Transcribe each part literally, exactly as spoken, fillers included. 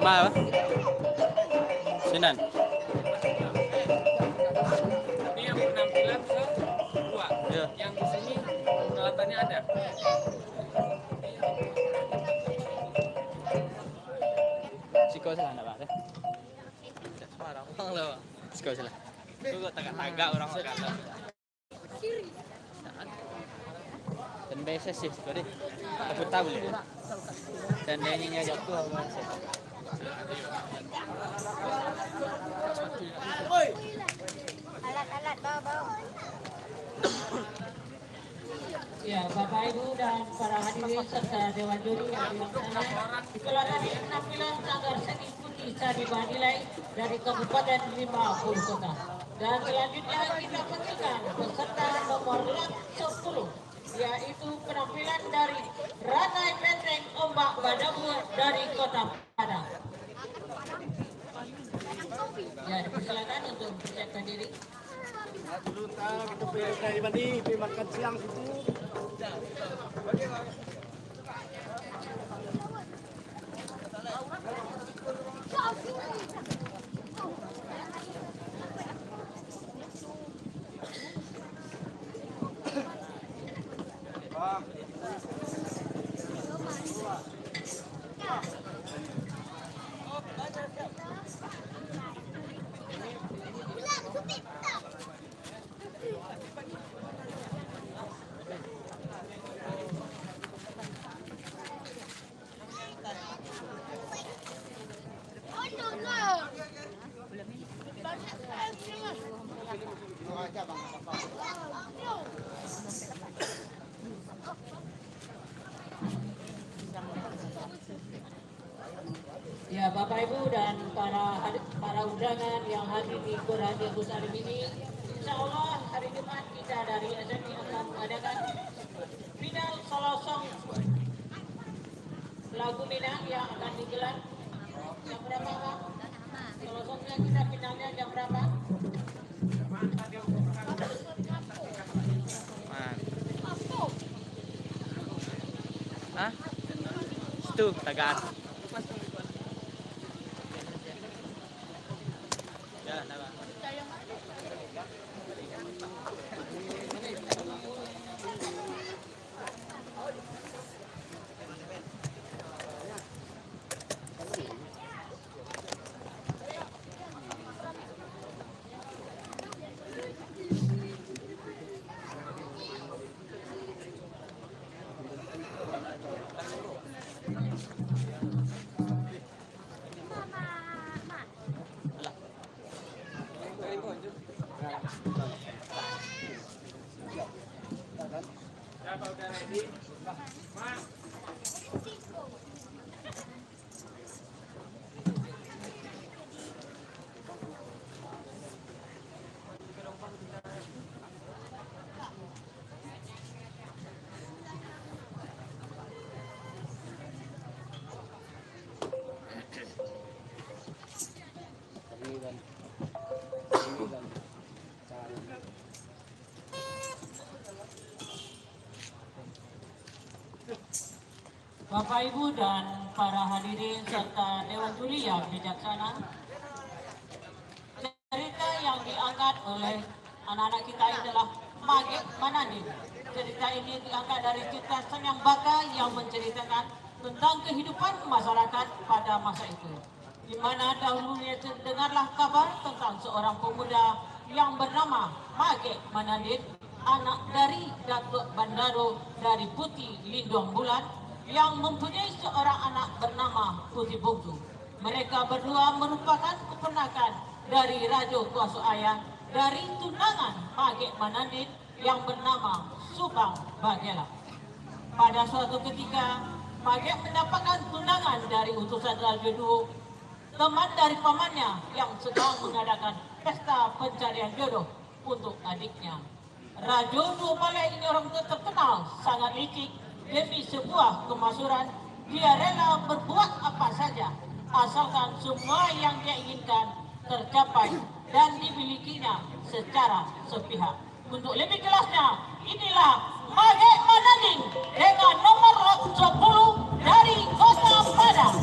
Apa? Sinan. Ini yang penampilan kedua. Iya. Yang di sini peralatannya ada. Siko salah, ndak apa-apa. Sembarang orang lah, Bang. Siko salah. Tu kok tagak-tagak orang makan lah. Dan biasa sih, sorry. Aku tahu ya. Seandainya jatuh, apa sih? Alat-alat bawa-bawa. Ya, Bapak Ibu dan para hadirin serta Dewan Juri yang dimuliakan, itulah tadi penampilan Sanggar Seni Putih Sari Badilai dari Kabupaten Limbang Kota. Dan selanjutnya kita panggilkan peserta nomor sepuluh, yaitu penampilan dari Ranai Benteng Ombak Badabua dari Kota Padang. Ya, dipersilakan untuk mempersiapkan diri. Dulu tak, kita pergi kedai mandi, pergi makan siang situ. Ya, Bapak Ibu dan para had-, para undangan yang hadir di Gor Haji Agus Salim ini, insya Allah hari Jumat kita dari S M I akan mengadakan final Solo Song lagu Minang yang akan digelar jam berapa, Pak? Solo Songnya kita finalnya jam berapa? Man. Hah? Situ, tagak. Bapak, Ibu, dan para hadirin serta Dewan Juri yang bijaksana, cerita yang diangkat oleh anak-anak kita adalah Magek Manandin. Cerita ini diangkat dari cerita Seniang Baka yang menceritakan tentang kehidupan masyarakat pada masa itu. Di mana dahulunya terdengarlah kabar tentang seorang pemuda yang bernama Magek Manandin, anak dari Datuak Bandaro dari Putih Linduang Bulan, yang mempunyai seorang anak bernama Putih Bungsu. Mereka berdua merupakan keponakan dari Rajo Kuaso Ayah, dari tunangan Magek Manandin yang bernama Subang Bagela. Pada suatu ketika, Magek mendapatkan tunangan dari utusan Rajo Duo, teman dari pamannya yang sedang mengadakan pesta pencarian jodoh untuk adiknya. Rajo Duo Baleh ini orang tu terkenal sangat licik, demi sebuah kemasyhuran, dia rela berbuat apa saja, asalkan semua yang dia inginkan tercapai dan dimilikinya secara sepihak. Untuk lebih jelasnya, inilah Magek Manandin dengan nomor urut sepuluh dari Kota Padang.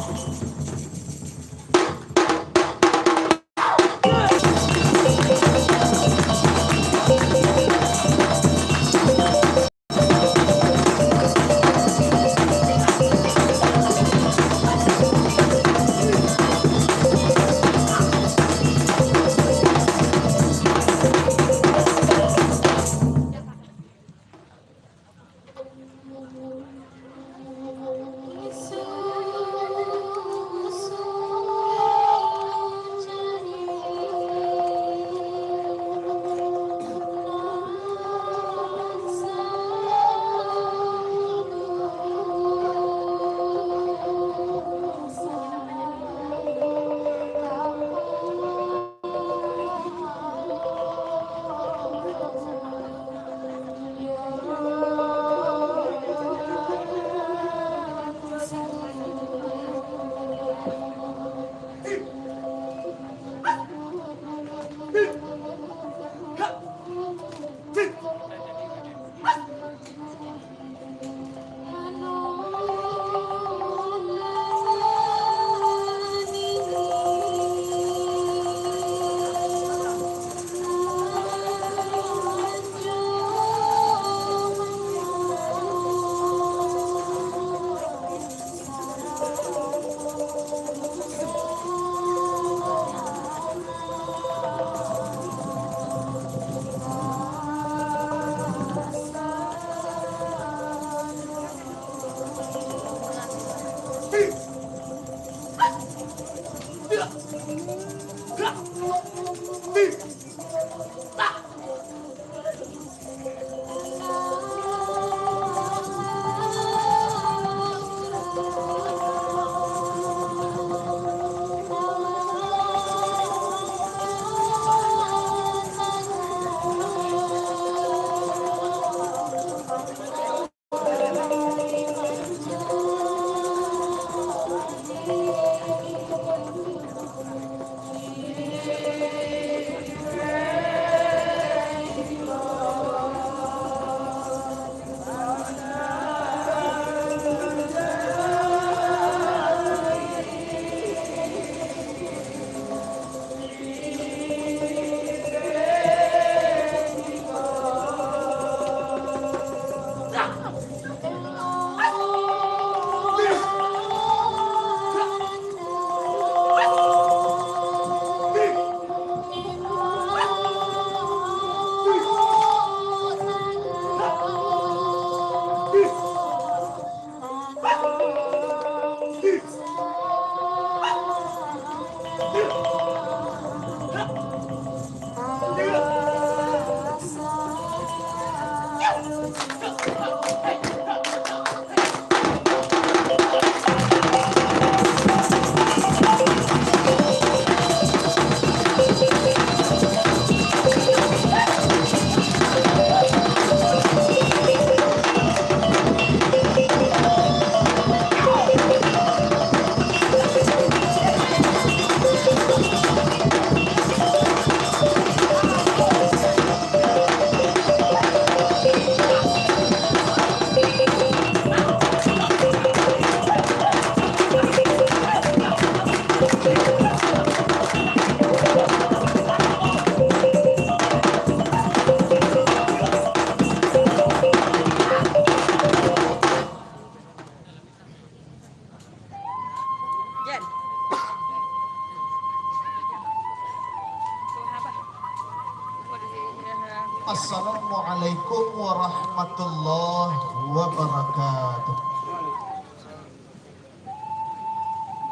Assalamualaikum warahmatullahi wabarakatuh.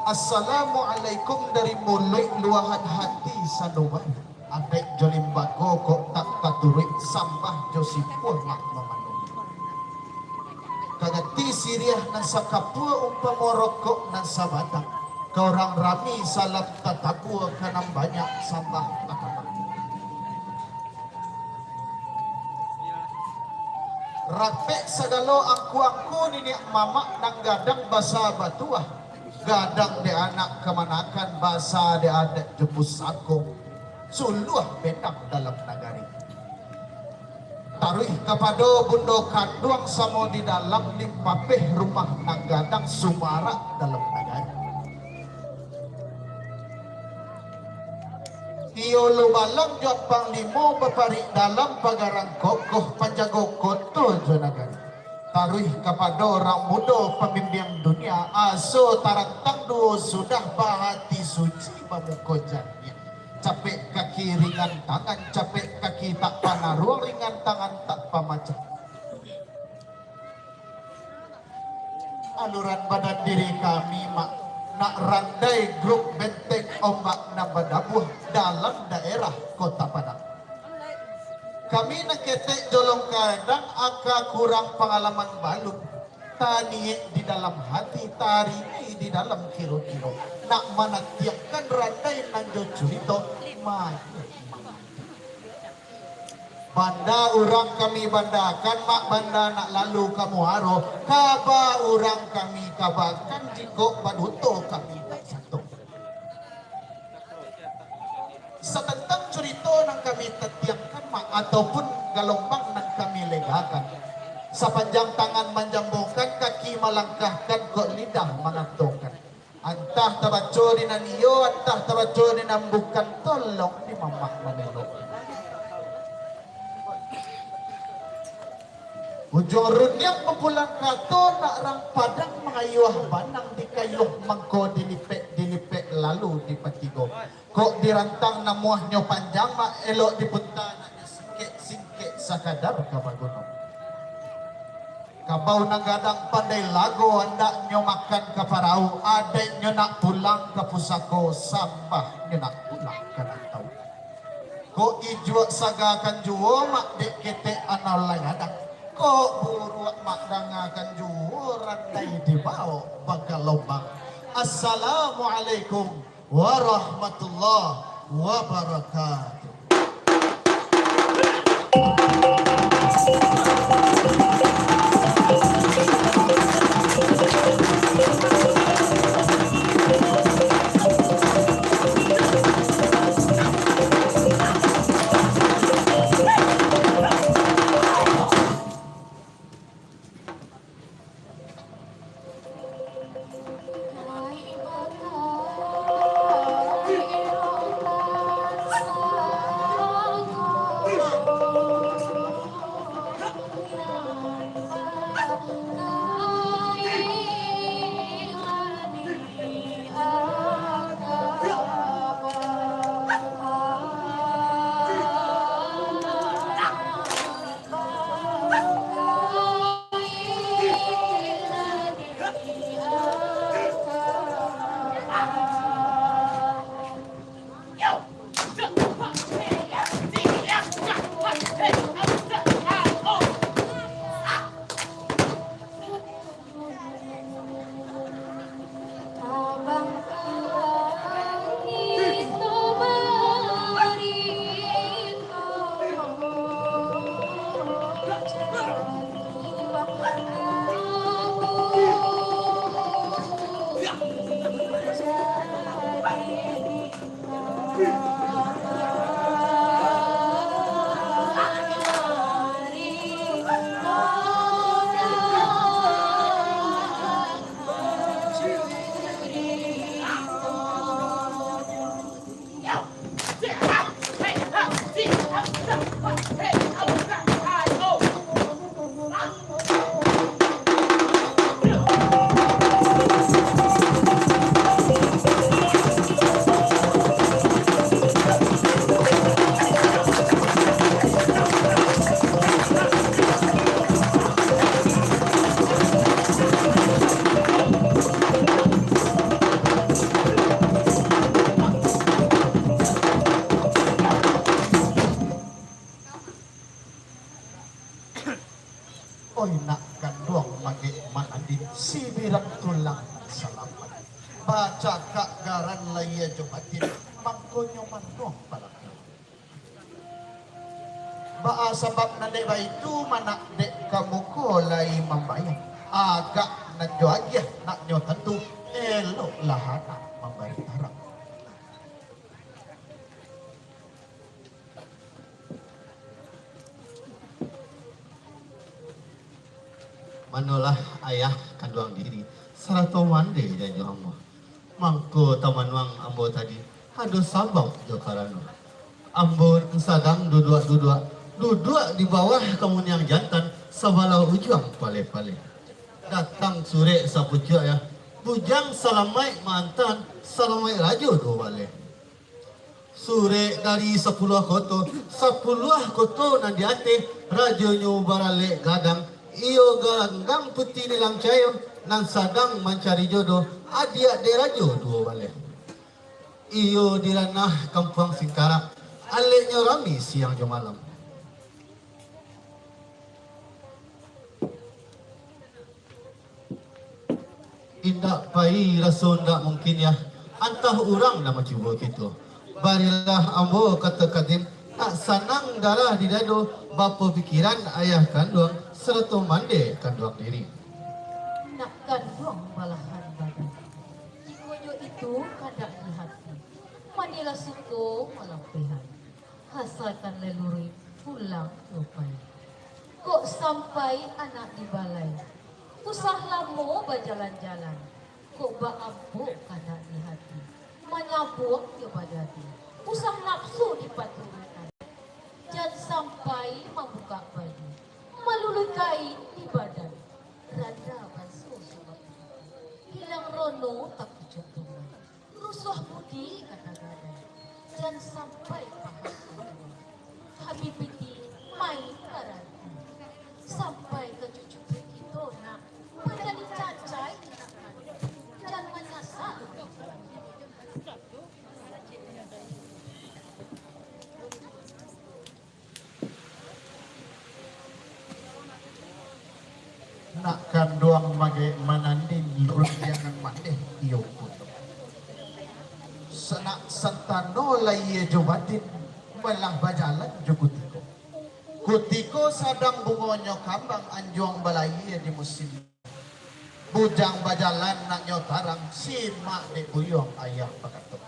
Assalamualaikum dari muluik luahan hati sanuan. Adaik jo limbago kok tak taturuik, sambah jo sipuah mak mamanduang. Ka gati siriah nan sakapua umpamo rokok nan sabatang. Ka urang rami salam tatabua, ka nan banyak sambah takabang. Rapek sagalo angku-angku niniak mamak nan gadang basa batuah. Gadang dek anak kamanakan, basa dek adat jo pusako. Suluah benang dalam nagari. Taruih kapado bundo kanduang samo di dalam limpapeh rumah nan gadang sumarak dalam nagari. Iyo Lubalang jo Panglimo baparik dalam pagaran kokoh panjago koto jo nagari. Taruih kapado urang mudo pambimbiang dunia, aso tarantang duo sudah bahati suci bamuko janiah. Capek kaki ringan tangan, capek kaki tak panaruang, ringan tangan tak pamacah. Aluran badan diri kami, Mak, nak randai grup Benteng Ombak nan badabuah dalam daerah Kota Padang. Kami nan ketek jolong kadang, aka kurang pangalaman balu, taniek di dalam hati, taringai di dalam kiro-kiro, nak manatiakkan randai nan jo curito, mari. Banda urang kami bandakan, Mak, banda nak lalu ka muaro, kaba urang kami kabakan, jikok baduto kami tak sato. Satantang curito nan kami tatiangkan, Mak, ataupun galombang nan kami legakan, sapanjang tangan manjambokan, kaki malangkahkan, kok lidah mangatokan. Antah tabaco di nan iyo, antah tabaco di nan bukan, tolong di mamak mamelok. Ujuang runiang kumpulan kato, nak rang Padang mangayuah banang, dikayuah mangko dilipek-dilipek lalu dipatigo. Kok dirantang namuahnyo panjang, Mak, elok dipunta nak disingkek-singkek sakadar ka baguno. Kabau nan gadang pandai lago, andaknyo makan ka parau, adaiknyo nak pulang ka pusako, sambahnyo nak pulang ka rantau. Kok ijuak sagakan juo, Mak, dek ketek anau lai gadang. Kok buruak, Mak, dangakan juo, randai dibao bagalombang. Assalamualaikum warahmatullahi wabarakatuh. Oi nak kanduang magek manandi, sibirang tulang salamat. Bacakak garan lahia jo batin, mangkonyo manuang balakang. Baa sabab nan dek baitu, manak dek ka muko lai mambayang. Agak nan jo agiah nak nyo tantu, eloklah anak mambari tarang. Manolah ayah kanduang diri, sarato mande janjo ambo. Mangko tamanuang ambo tadi, ado sabab jo karano. Ambo nan sadang duduak-duduak, duduak di bawah kamuniang jantan, sabalah ujuang paleh-paleh. Datang surek sapucuak, yah, Bujang Salamaik maantan, Salamaik Rajo duo baleh. Surek dari sapuluah koto, sapuluah koto nan di ateh, rajonyo baralek gadang, iyo ganggang puti nilam cayo, nan sadang mancari jodoh, adiak dek rajo duo baleh. Iyo di ranah Kampuang Singkarak, aleknyo rami siang jo malam. Indak pai raso ndak mungkin, yah, antah urang nan mancubo kito. Barilah ambo kato kadim, nak sanang darah di dado, bapapikiran ayah kanduang, sarato mandeh kanduang diri. Nak kanduang balahan badan, jikok jo itu kandak di hati, manilah suko malampehan. Asakan laluruih pulang jo pai. Kok sampai anak di balai, usah lamo bajalan-jalan. Kok baampok kandak di hati, manyabuang jo badadi, usah nafsu dipaturuikan. Jan sampai mambukak baju, maluluih kain di badan, randa banso sudah, hilang rono takucuak tunai. Rusuah budi ka tagadai, jan sampai paham sadonyo. Habib Piti, main ka ranti, sampai ka cucu kito nak, manjadi cacai nak, jan manyasal. Nak kanduang magai mananding, rundiangan mandeh iyo pun. Sanak santano lahia jo batin, malah bajalan jo kutiko. Kutiko sadang bungonyo kambang, anjuang balahia di musim. Bujang bajalan nak nyo tarang, simak dek buyuang ayah bakato.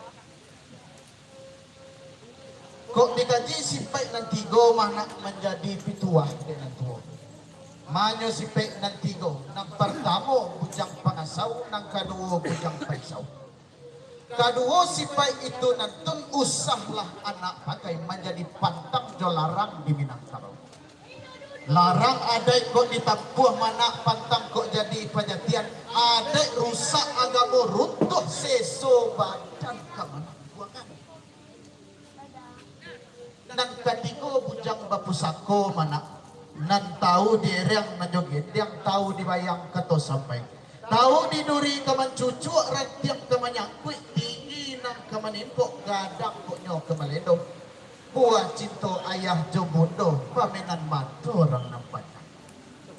Kok dikaji sipaik nan tigo mah nak manjadi pituah dek nan tuo. Manyo sipaik nan tigo, nan partamo bujang pangasau, nan kaduo bujang paisau. Kaduo sipaik itu nan tun usahlah anak pakai manjadi pantang jo larang di Minangkabau. Larang adaik kok ditampuah manak, pantang kok jadi pajatian. Adaik rusak, agamo runtuah, seso badan ka manak buangan. Nan katigo bujang bapusako manak, nan tau di ereang nan jo gendeang, tau di bayang kato sampai. Tau di duri ka mancucuak, rantiang ka manyangkuik, tinggi nan ka manimpok, gadang kok nyo ka malendo. Buah cinto ayah jo bundo, pamenan mato urang nan banyak.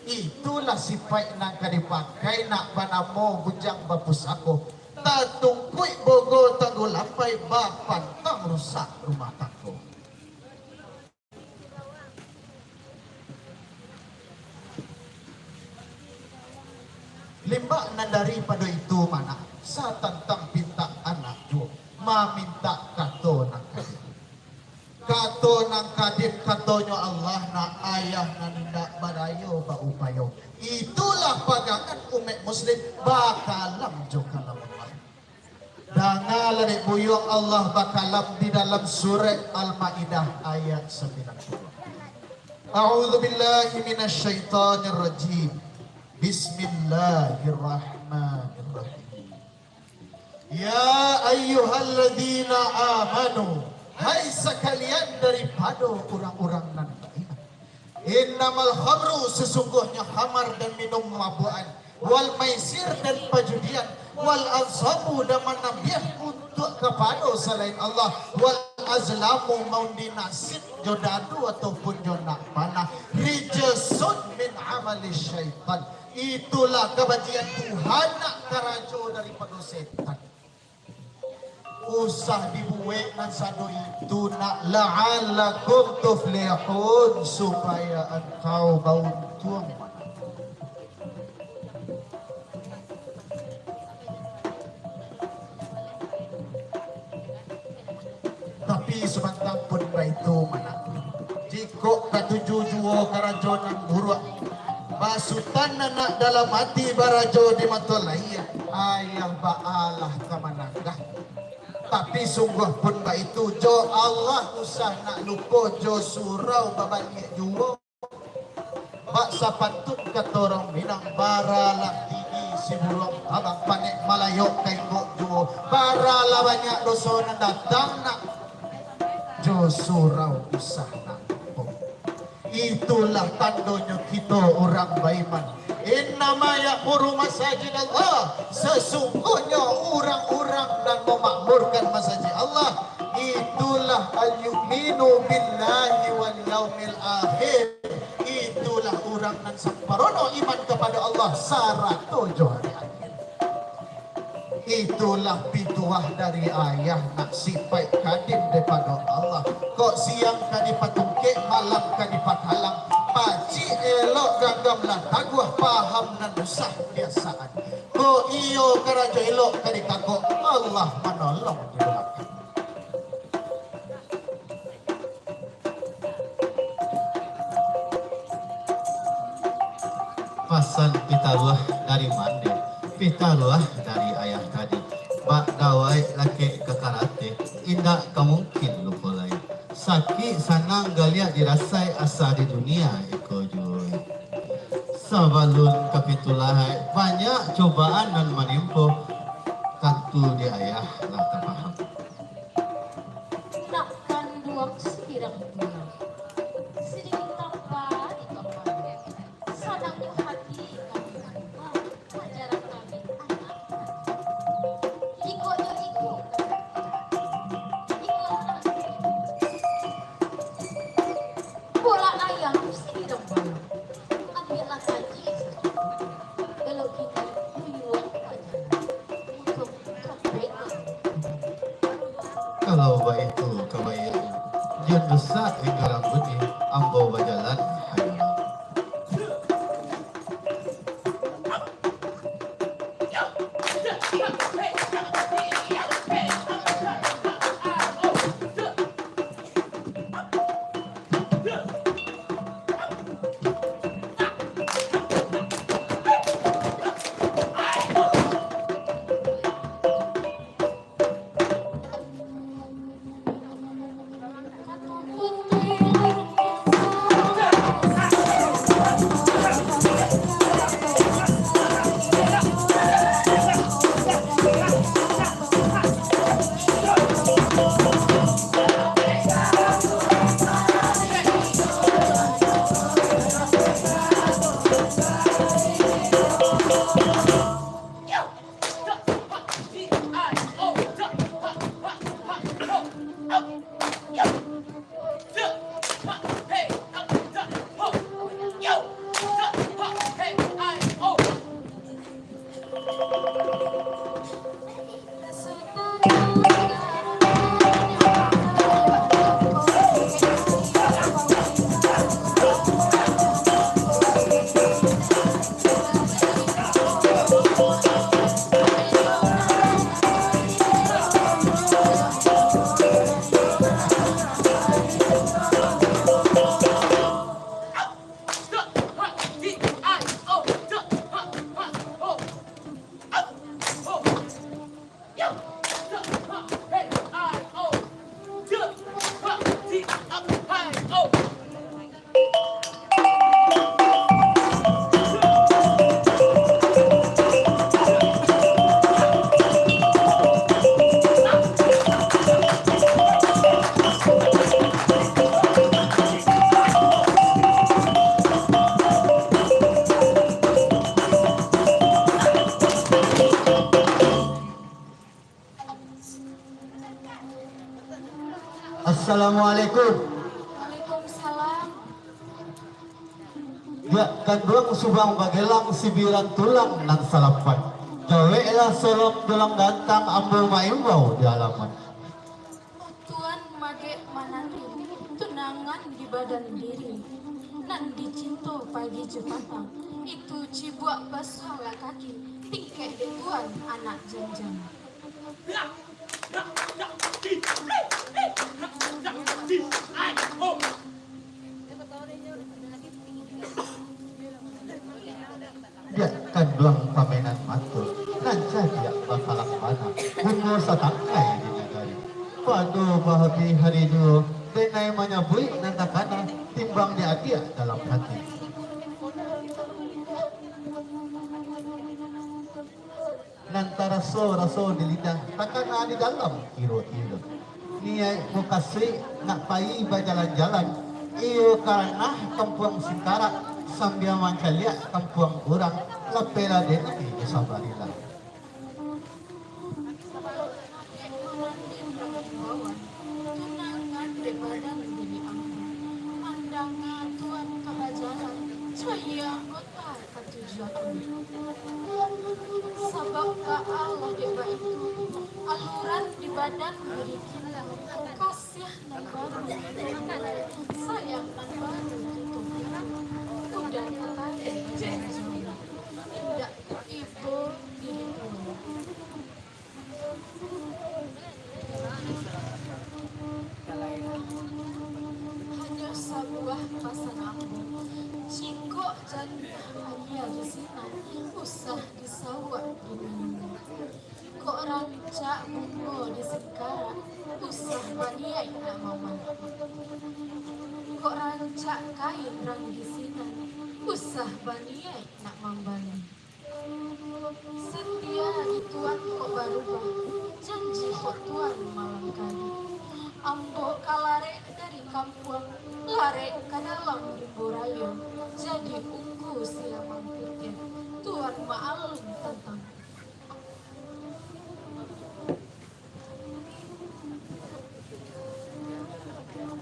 Itulah sipaik nan ka dipakai nak banamo bujang bapusako. Tatungkuik bogo tangguah lampai, bapantang rusak rumah tanggo. Limbak nan daripado itu manak, satantang pintak anak juo, mamintak kato nan kadim. Kato nan kadim, katonyo Allah, nak ayah nan indak badayo baupayo. Itulah pagangan umaik muslim bakalam jo kalam Allah. Dangalah dek buyuang Allah bakalam di dalam Surat Al-Maidah ayat sambilan puluah. A'udzubillahi minasyaitonirrajim. Bismillahirrahmanirrahim. Ya ayyuhalladzina amanu, hai sakalian daripado urang-urang nan baiman. Innamal khamru, sesungguhnya khamar dan minum mabuakan, wal maisir, dan pajudian, wal ansabu, dan manambiah untuak kapado salain Allah, wal azlamu, maundi nasib jo dadu ataupun jo nak panah, rijsun min amali syaitan, itulah kabajian Tuhan, nak karajo daripado setan. Usah dibuek nan sado itu nak, la'allakum tuflihun, supaya angkau bauntuang. Tapi sabantang pun baitu manak, jikok katuju juo karajo nan buruak, basutan anak dalam ati barajo di mato layie, ayah baalah ka mananggah. Tapi sungguah pun baitu, jo Allah usah nak lupo, jo surau babaliak juo. Bak sapantun kato urang Minang, baralah tinggi si buruang tabang, panek malayok ka inggok juo, baralah banyak doso nan datang nak, jo surau usah nak lupo. Itulah tandonyo kito urang baiman. Innama ya'muru masajidallah, sesungguhnyo urang-urang nan mamakmurkan masajid Allah, itulah al-yu'minu billahi wal yaumil akhir, itulah urang nan samparono iman kapado Allah sarato jo hari akhir. Itulah pituah dari ayah nak sipaik kadim daripado Allah. Kok siang ka dipatungkek, malam ka dipakalang. Pacik elok, ganggam lah taguah, paham nan usah biasaan. Kok iyo karajo elok ka dikagok, Allah manolong di balakang. Pasan pitaruah dari mande, pitaruah dari ayah tadi. Bak dawai lakek ka karate, indak ka mungkin lupo lai. Sakik sanang galiak dirasai asa di dunia iko juo. Sabalun ka pintu lahai, banyak cobaan nan manimpo, tantu di ayah lah tapaham. Nak kanduang sirang pulang, sidin tapa di kamar, sanangnyo hati kami tanpa ajaran kami anak. Iko jo iko, iko lah. Bola ayam sirang balang, ambiaklah kaji sajo. Kalau kini buyuang bajalan, untuang Kalau baitu kabaiaknyo, jan rusak inggaran budi, ambo bajalan hayo. Assalamualaikum. Waalaikumsalam. Diak kanduang subang bagelang, sibiran tulang nan salapan. Jaweklah salam tulang gantang, ambo maimbau di alaman. Tuan magek mananti, tunangan di badan diri, nan dicinto pagi jo patang, itu cibuak basuahlah kaki, tingkek dek tuan anak janjang. Diak kanduang pamainan mato, nan cadiak bapalang bana, bungo satangkai di nagari. Pado bahabih hari juo, denai manyabuik nan takana, timbang di adiak dalam hati. Nan taraso-raso di lidah, takana di dalam kiro-kiro. Niaik mukasuik nak payi bajalan-jalan, iyo ka ranah Kampuang Singkarak, sambia mancaliak kampuang urang, lapeh lah den, tapi basabarilah. Sabab ka Allah dek baitu, aluran di badan biri kito, kasiah nan baru kito mulai, sayang nan baru kito bina. Udah katari jauh-jauh, indak tibo di hiko. Hanyo sabuah pasan ambo, jikok janiah aia di sinan, usah disauak di minumnyo. Kok rancak bungo di singkarak, usah baniaik nak mamahak. Kok rancak kain rang di sinan, usah baniaik nak mambali. Satia di Tuan kok barubah, janji kok Tuan malang kali. Ambo ka larek dari kampuang, larek ka dalam rimbo rayo, jadi unggu silamang putiah. Tuan maalun tantang.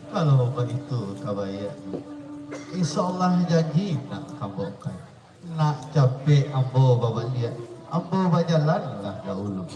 Kalau baitu ka baiaknyo, insyaallah janji nak kambokan. Nak capek ambo babaliak, ambo bajalan lah daulu.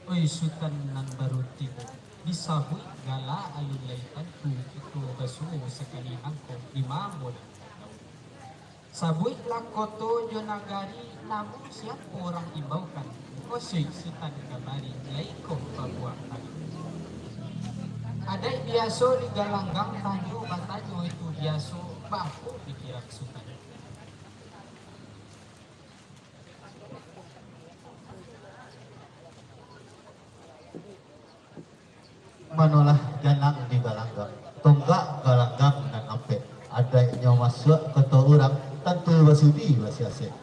Oi Sutan nan baru tibo, disabuik gala alun lai tantu, kito basuo sakali angko, di ma ambo nan tau. Sabuiklah koto jo nagari, namun siapo urang imbaukan, musuik Sutan kamari, lai ko babuah tangan. Adaik biaso di galanggang, tanyo batanyo itu biaso, baa kok dikirang Sutan. Manolah janang di galanggang, tonggak galanggang nan ampek. Adaiknyo masuak koto urang, tantu basudi basiasek.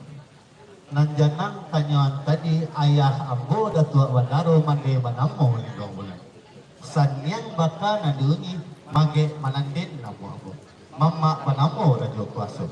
Nan janang tanyoan tadi, ayah ambo Datuak Bandaro mande banamo Linggo Bulan. Saniang baka nan diunyi, magek mananden namo ambo. Mamak banamo Rajo Kuaso.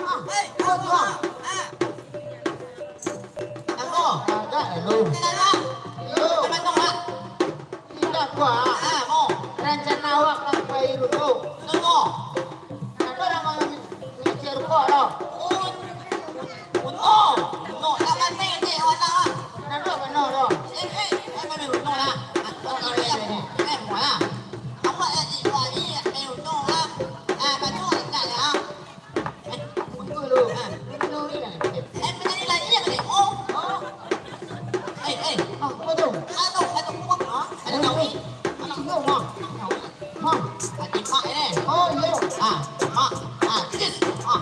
Ah, hei, ah, ah. Apo? Agak lalu. Yo. Indak, Pak. Ah, mo. Rancana awak ka pai ruko. Ruko. Nado urang mangecek ruko tu? Un-, Uno. Uno. Nak mati je awak nak. Nado mano tu? Eh, eh, eh, mano Uno lah? Ah, eh, eh, eh, eh, mo lah. Awak eh, eh, eh, Uno lah. Ah, baju indak lah. Eh, punyo lu. Ah. Punyo ni lah. Eh, punyo ni lah. Iya, punyo. Oh. Oh. Eh, eh. Ah, apa tu? Anu, anu, apa? Ah, ada tahu ni? Anu. Punyo, ah. Tahu ni? Ah. Ati mak ni. Oh, iya. Ah, mak. Ah, yes. Ah.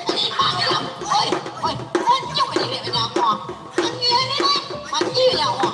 Ati mak ni lah. Oi, oi. Punyo ni, dia punya apa? Mati ni, mati ni, apa?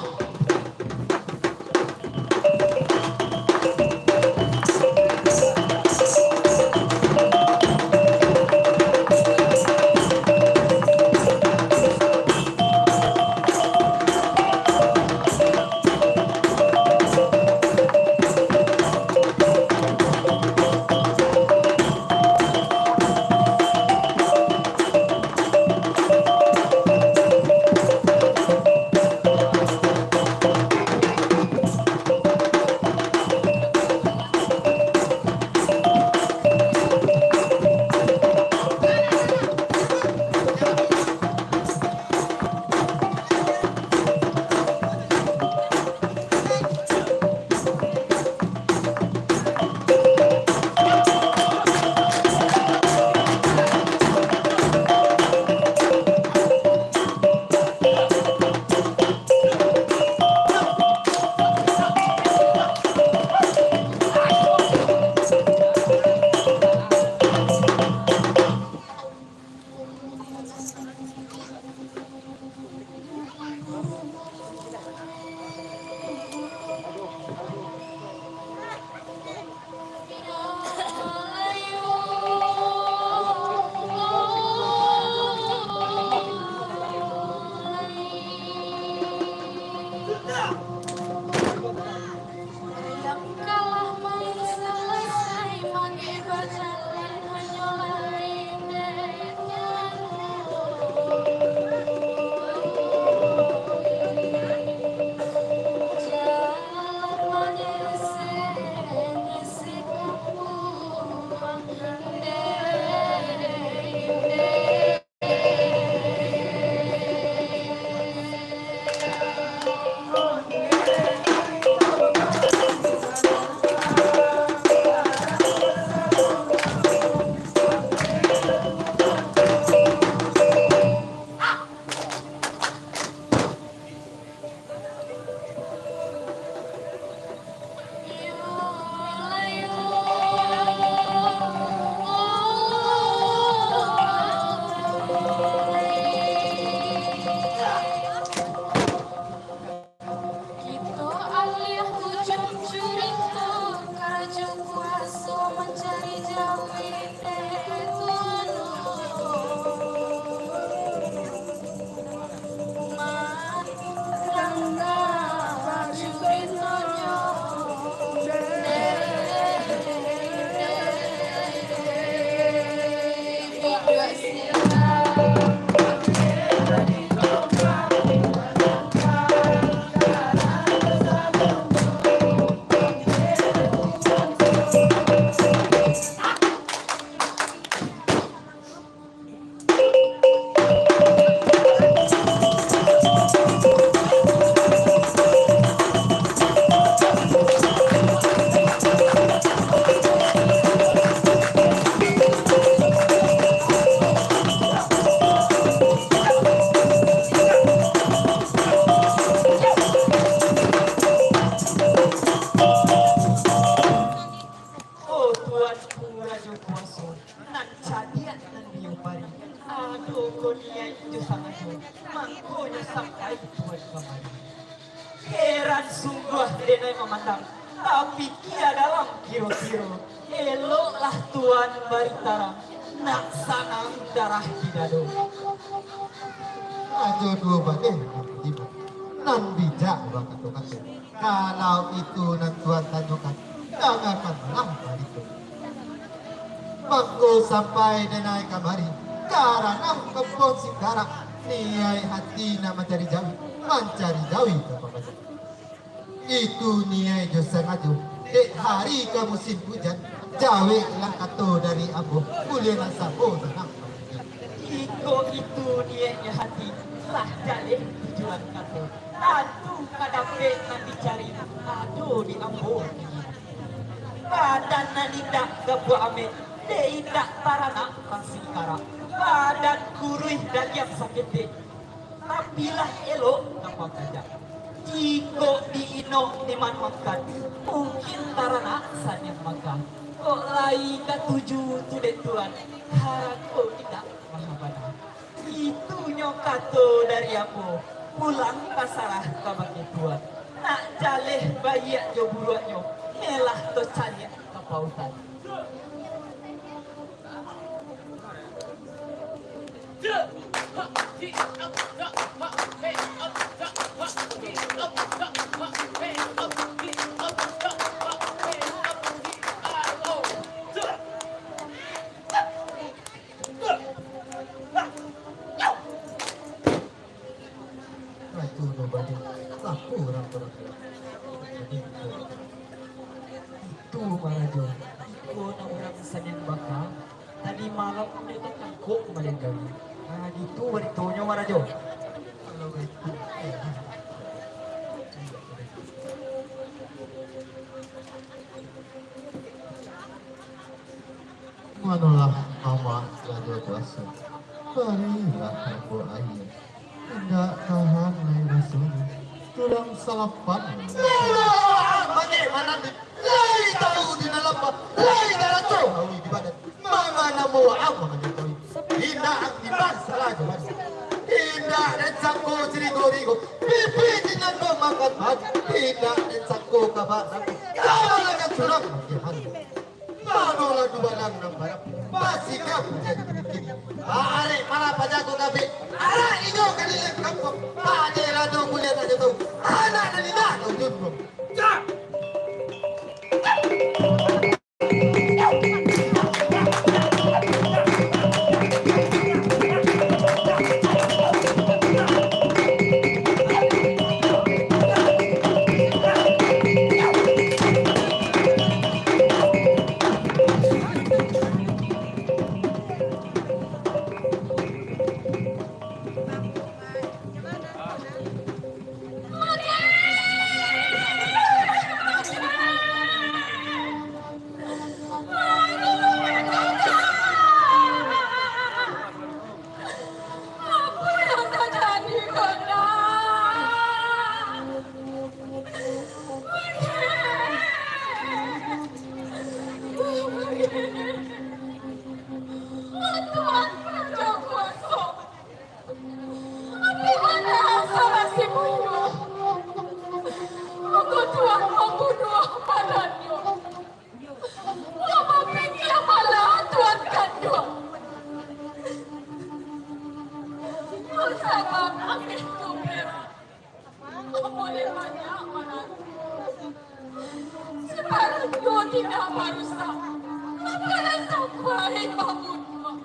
Tuanku Rajo Kuaso, nan cadiak nan diupari, ado ko niaik jo sangajo, mangkonyo sampai Tuan kamari. Heran sungguah denai mamandang, tapikia dalam kiro-kiro, eloklah Tuan bari tarang, nak sanang darah di dado. Rajo duo baleh nan bijak bakato-kato. Kalau itu nan Tuan tanyokan, dangakanlah barito. Mangko sampai denai kamari, ka ranah kebon singkarak, niaik hati nak mancari jawi, mancari jawi ka pambaco. Itu niaik jo sangajo, dek hari ka musim ujan, jaweklah kato dari ambo, buliah nan samo sanang. Jikok itu niaiknyo hati, lah jaleh tujuan kato. Tantu ka dapek nan dicari, ado di ambo. Badan nan indak gabuak amek, dek indak taranak nan singkarak. Badan kuruih dagiang saketek, tapi lah elok ka pakajak. Jikok diinok dimanuangkan, mungkin taranak saniang makan. Kok lai katuju tu dek Tuan, harako indak mahabana. Itunyo kato dari ambo, pulang tasarah kabake Tuan. Nak jaleh baiak jo buruaknyo, melah tocaliak ka pautan. Rajo Nobadi, laku urang tu rajo. Itu marajo, iko nak urang saniang baka, tadi malam dek tatangkok maliang gawi. Nah, gitu baritonyo marajo. Kalau baitu, Manolah Amak Rajo Kuaso, barilah ambo aia, indak tahan lai rasonyo, tulang salapan. Lai tahu di dalam, lai taraco hawi di badan. Mama namo wa ama manyatawi. Indak ang timbang salah jawaban. Indak den sangko cirigo-rigo, pipi di nan bamakan madu. Indak den sangko kabak nangko, kabak lakan surang manggihan. Manolah dubalang nan barang, basikap jadi bikin. Arek malah pajago kabek, arek inyo kaliling kampuang. Pade lado kuliah tak jatuh, anak nan indak tahu junduang. Apo bana asa nasib inyo? Mangko Tuan mambunuah badannyo. Lah bapikia malah Tuan kanduang. Sabab ameh tu perak, ambo dek banyak manantu. Saparuhnyo indak barusak, apo nan sampai mambunuah.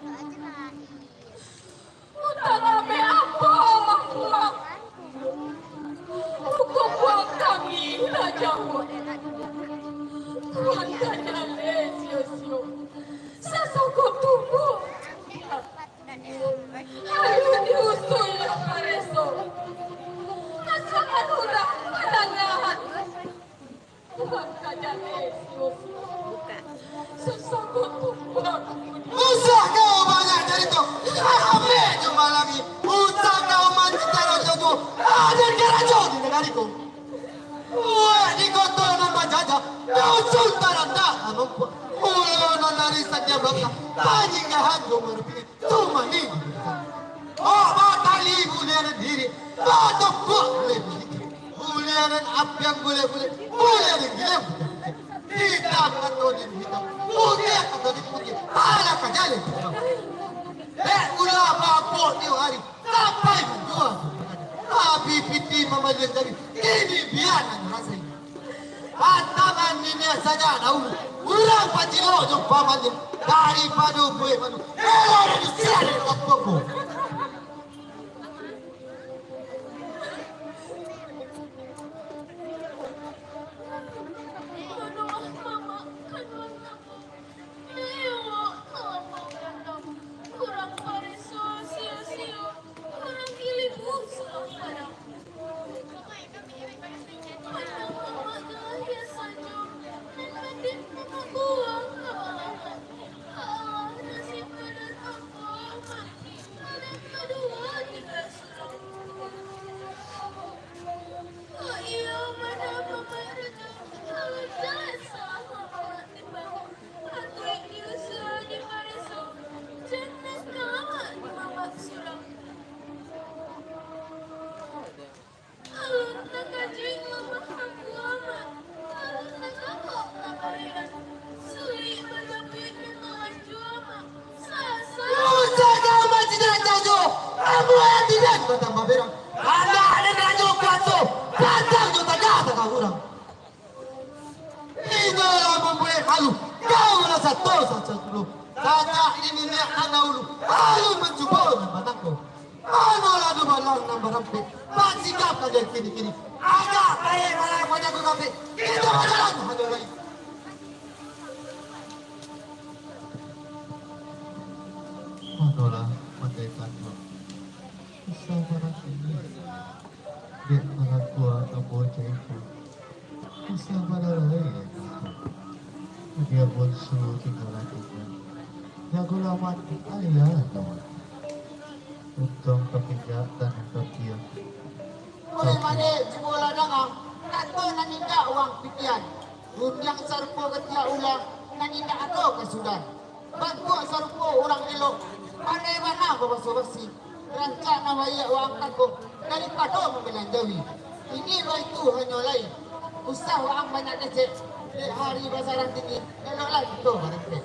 Utang ameh ambo mambuang. Hukum buang kami lah jauah. Tuan ka jaleh sio-sio. Sasangko tubuah. Alun diusuilah pareso. Pasangan urang padangahan. Bukan ka jaleh sio-sio. Susah kau tumbuah. Usah kau banyak carito. Ameh jo malangi. Usah kau mancari rajo juo. Aden karajo di nagari ko. Buek di koto nan bajajah. Dusun tarandak nan nompuak. Ulo Dia bakal panyinggahan jo marapingan. Cuma ni. Oh, batali bulianan diri, batokok bulianan diri, bulianan apiang bulian-bulian, bulianan gilang bulian-bulian. Hitam kato di hitam, putiah kato di putiah, alah ka jaleh. Dek ulah babok tiok hari, sampai manjua. Tapi piti mamalian jadi, kini bianan rasai. Pantangan niniak sajak daulu, urang pacilok jo pamalian, daripado buek manu, elok dari siang dari kapoko. Aduh, Mamak, aduh, Mamak. Lewat lapang datang, urang pareso sio-sio, urang kilibu sulang padang. Pandang Mamak galahia sajo, nan batin Mamak buang lama-lama. Ah, nasib badan ambo, Mak, anak kadua tingga surang. Kok iyo mano Mamak datang, kalau jaleh salah Mamak timbang. Atuik diusua dipareso, jan nan ka lawak di Mamak surang. Alun takajuik lamah ambo, Mak, alun tagagok kabareran, sulik badabuik nan malanjua, Mak, sasa. Usah ka Mak tidak jajo, ambo yang tidak batambah berang, anak nan rajo kuaso, datang jo tagah-tagah urang. Inyo lah mambuek halu, kau lah sato sajo dulu. Sajak di niniak nan dahulu, halu mancubo nan batangko. Manolah dubalang nan barampek, basikap sajo kini-kini. Agak baik malah manjago kambek, kito bajalan hanyo lai. Manolah mandai tanduak, usah barang tinggi. Dek nalakua ambo caitu, usah balarai. Adia bonsu tinggalan inyo, jagolah mati, alialah kawan. Untuang tapijak tanah tapiang. Oleh mane jibo lah danga, kato nan indak urang pikian. Rundiang sarupo katiak ulang, nan indak ado kasudahan. Bantuak sarupo urang elok, pandai bana babaso basi. Rancak nan baiak waang tako, daripado mambilanjawi. Ini baitu hanyo lai, usah waang banyak kecek, dek hari basarang tinggi, eloklah kito barangkek.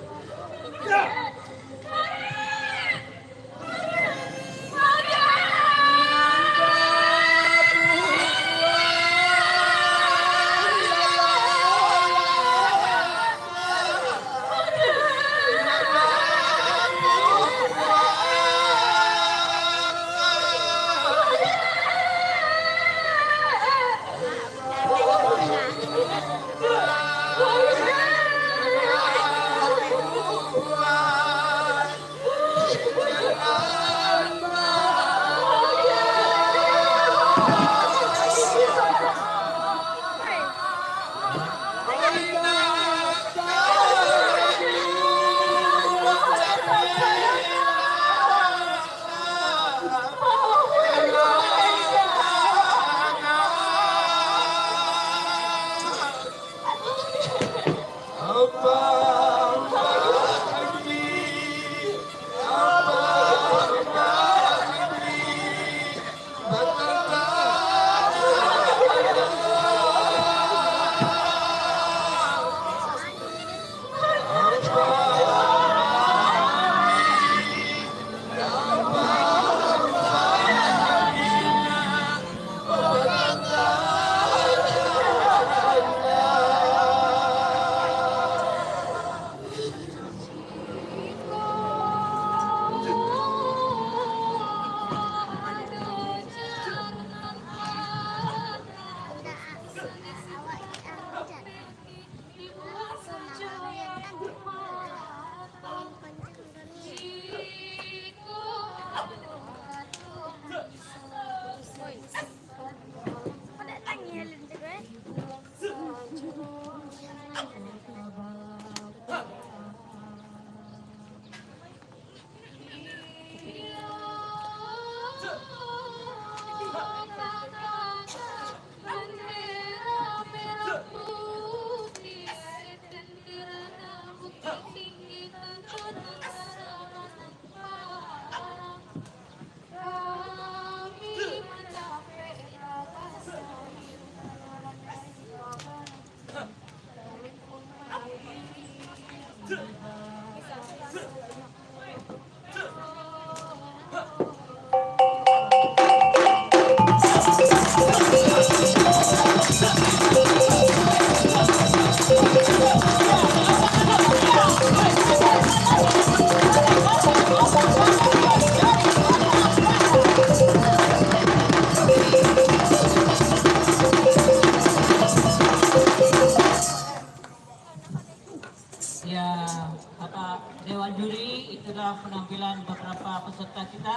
Bapak Dewan Juri, itulah penampilan beberapa peserta kita,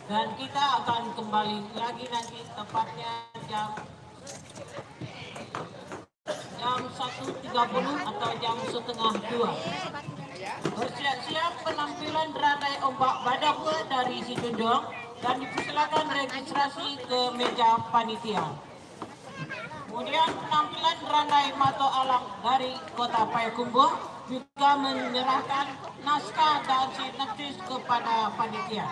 dan kita akan kembali lagi nanti tepatnya jam jam satu tiga puluh atau jam setengah dua. Bersiap-siap penampilan Randai Ombak Badabua dari Sijunjung dan dipersilakan registrasi ke meja panitia. Kemudian penampilan Randai Mato Alam dari Kota Payakumbuh juga menyerahkan naskah dan sinopsis kepada panitia.